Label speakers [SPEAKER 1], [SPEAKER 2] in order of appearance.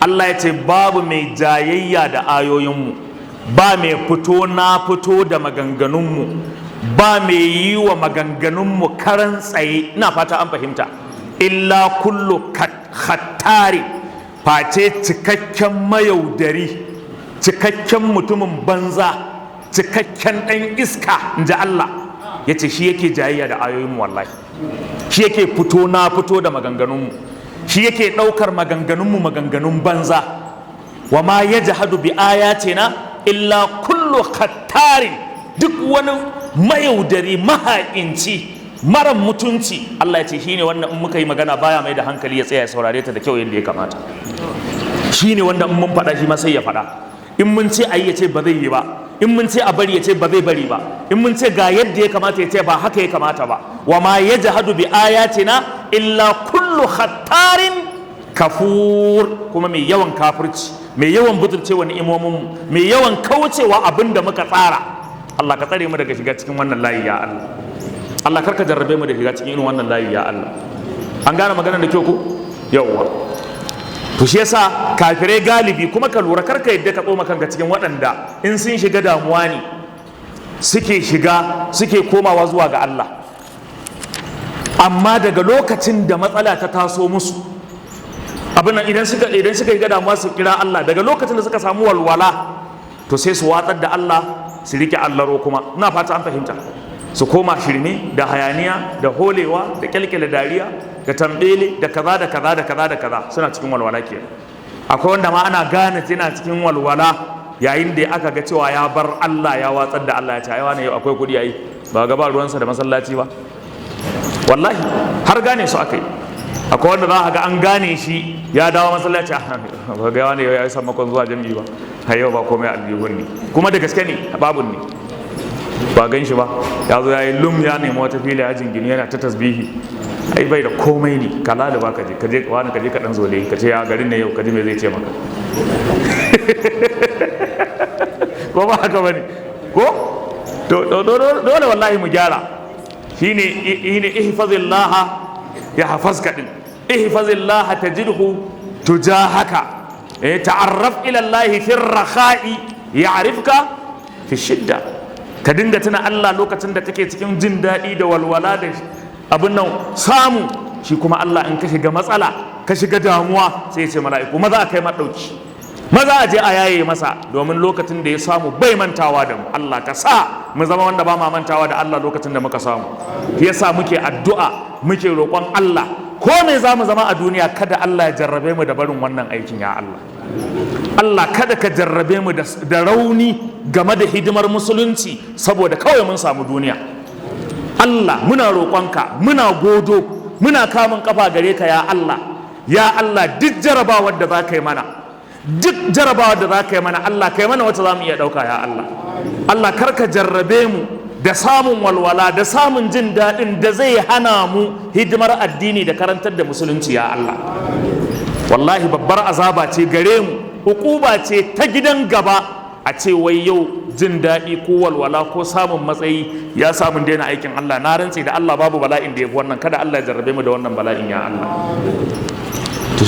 [SPEAKER 1] Allah ya ce babu mai jayayya da ayoyinmu, ba mai fito na fito da maganganunmu, ba mai yi wa maganganunmu karan tsaye. Ina fata an fahimta. Illa kullu khattari, face cikakken mayaudari, cikakken mutumin banza, cikakken ɗan iska, in ji Allah. Ya ce shi yake jayayya da ayoyinmu. Wallahi shi yake fito na fito da maganganunmu, shi yake ɗaukar maganganunmu maganganun banza. Wa ma yajhadu bi ayatina illa kullu khattarin, duk wani mayaudari, maha'inci, mara mutunci, Allah ya ce shine wannan in muka yi magana baya mai da hankali ya tsaya ya saurare ta da kyau yadda ya kamata. Shine wanda in mun faɗa shi ma sai ya faɗa, in mun ce ayi ya ce ba zai yi ba, in mun ce a bari ya ce ba zai bari ba, in mun ce ga yadda ya kamata ya ce ba haka ya kamata ba. Wa ma yajhadu bi ayatina illa kullu khattarin kafur, kuma mai yawan kafirci, mai yawan butulcewa ni'imomin, mai yawan kaucewa abin da muka tsara. Allah ka tsare mu daga shiga cikin wannan layi, ya Allah. Allah, karka jarrabe mu da shiga cikin irin wannan layi, ya Allah. An gane maganar da kyau ko? Yawwa. To shi yasa kafirai galibi, kuma ka lura, karka yadda ka tsoma kanka cikin waɗanda in sun shiga damuwa ne suke shiga, suke komawa zuwa ga Allah. Amma daga lokacin da matsala ta taso musu, abin nan, idan suka shiga damuwa su kira Allah. Daga lokacin da suka samu walwala, to sai su watsar da Allah, su rike allaro kuma. Ina fata an fahimta. Su koma shirme da hayaniya da holewa da kyalkyale dariya da tambele da kaza da kaza da kaza da kaza. Suna cikin walwala kenan. Akwai wanda ma ana gane yana cikin walwala yayin da aka ga cewa ya bar Allah, ya watsar da Allah, ya ce ai wani yau akwai kuɗi, ai ba ga ba ruwansa da masallaci ba. Wallahi har gane su aka yi. Akwai wanda za a ga an gane shi ya dawo masallaci, ba ga wani ya yi sammakon zuwa jami'i ba, har yau ba komai aljihun ne. Kuma da gaske ne, babun ne, ba gan shi ba, ya zo ya yi lum, ya nemi wata fili ya jingini, yana ta tasbihi, ai bai da komai ne. Kala da ba ka je, ka je wani, ka je ka dan zole, ka ce ya garin ne yau, ka ji me zai ce maka. Ko ba haka bane ko? To dole wallahi mu gyara. Shine ihfazillah ya hafazka din. Ihfazillah tajidhu tujahaka, eh, ta'arraf ila Allah fi rakha'i ya'rifka fi shidda. Ka dinga tuna Allah lokacin da kake cikin jin daɗi da walwala da abin nan samu. Shi kuma Allah, in ka shiga matsala, ka shiga damuwa, sai ya ce mala'iku maza a kai maɗauki, maza a je a yaye masa, domin lokacin da ya samu bai mantawa da mu. Allah ka sa mu zama wanda ba ma mantawa da Allah lokacin da muka samu. Shi yasa muke addu'a, muke roƙon Allah, ko me za mu zama a duniya, kada Allah ya jarrabe mu da barin wannan aikin. Ya Allah, Allah, kada ka jarrabe mu da rauni game da hidimar musulunci saboda kawai mun samu duniya. Allah, muna roƙonka, muna godo, muna kamun kafa gare ka, ya Allah. Ya Allah, duk jarabawar da za ka yi mana, duk jarabawar da za ka yi mana, Allah, ka yi mana wacce za mu iya ɗauka, ya Allah. Allah, kar ka jarrabe mu da samun walwala da samun jin daɗin da zai hana mu hidimar addini da karantar da musulunci, ya Allah. Wallahi babbar azaba ce gare mu, hukuba ce ta gidan gaba, a ce wai yau jin daɗi ko walwala ko samun matsayi ya samun daina aikin Allah. Na rantse da Allah babu bala'in da ya fi wannan. Kada Allah ya jarrabe mu da wannan bala'in, ya Allah.